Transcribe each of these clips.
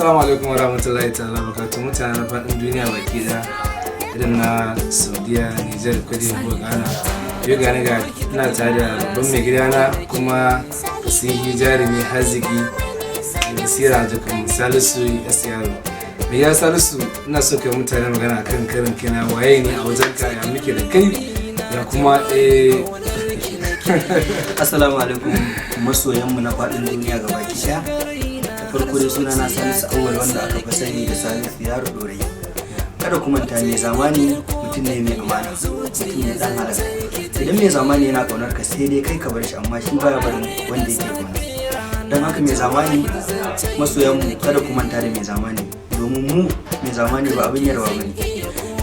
Assalamu alaikum warahmatullahi ta'ala barakatuh, mutanen faɗin duniya baki ɗaya, irin na Saudiya, Niger, Cote d'Ivoire, Ghana. Yau gani ga ina tare da babban mai gidana kuma fasihi, jarumi, haziki, basira, jakan Salisu S Yaro. Mai ya Salisu, ina so kai mutane magana akan karin kina, waye ne a wajen ka, ya muke da kai, ya kuma Assalamu alaikum masoyanmu na faɗin duniya gabaki ɗaya. Da farko dai suna na Salisu Awwal, wanda aka fi sani da Salisu Yaro Ɗorayi. Kada ku manta, mai zamani mutum ne mai amana, mutum ne dan halaka. Idan mai zamani yana ƙaunar ka, sai dai kai ka bar shi, amma shi baya barin wanda yake ƙauna. Don haka mai zamani, masoyanmu, kada ku manta da mai zamani, domin mu mai zamani ba abin yarwa bane.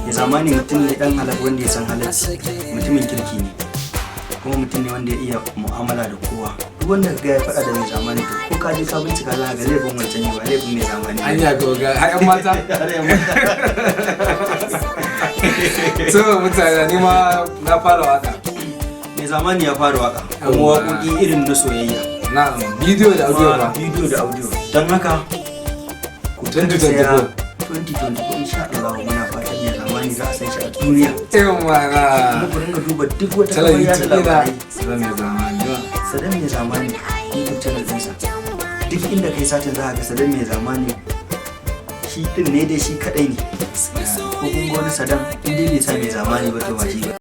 Mai zamani mutum ne dan halak wanda ya san halacci, mutumin kirki ne, kuma mutum ne wanda ya iya mu'amala da kowa. Duk wanda ka ga ya faɗa da mai zamani, to ko ka je ka bincika, za ka ga laifin wancan ne, ba laifin mai zamani ba. Anya ga har yan mata. Har yan mata. So mutane, ni ma na fara waka. Mai zamani ya fara waka, kuma Yawwa. waƙoƙi irin na soyayya. Na'am, bidiyo da audio kuma ba. Bidiyo da audio. Don haka ku 2024. 2024 insha Allah, muna fatan mai zamani za a san shi a duniya. Irin mana. Kuma ku ringa duba duk wata Channel kafar yada YouTube ina labarai. Sadan Mai Zamani ba. Sadan Mai Zamani YouTube channel ɗinsa, duk inda kai satin za a ga Sadan Mai Zamani. Shi ɗin ne dai, shi kaɗai ne. Ko kun ga wani Sadan, in dai bai sa Mai Zamani ba, to ba shi ba.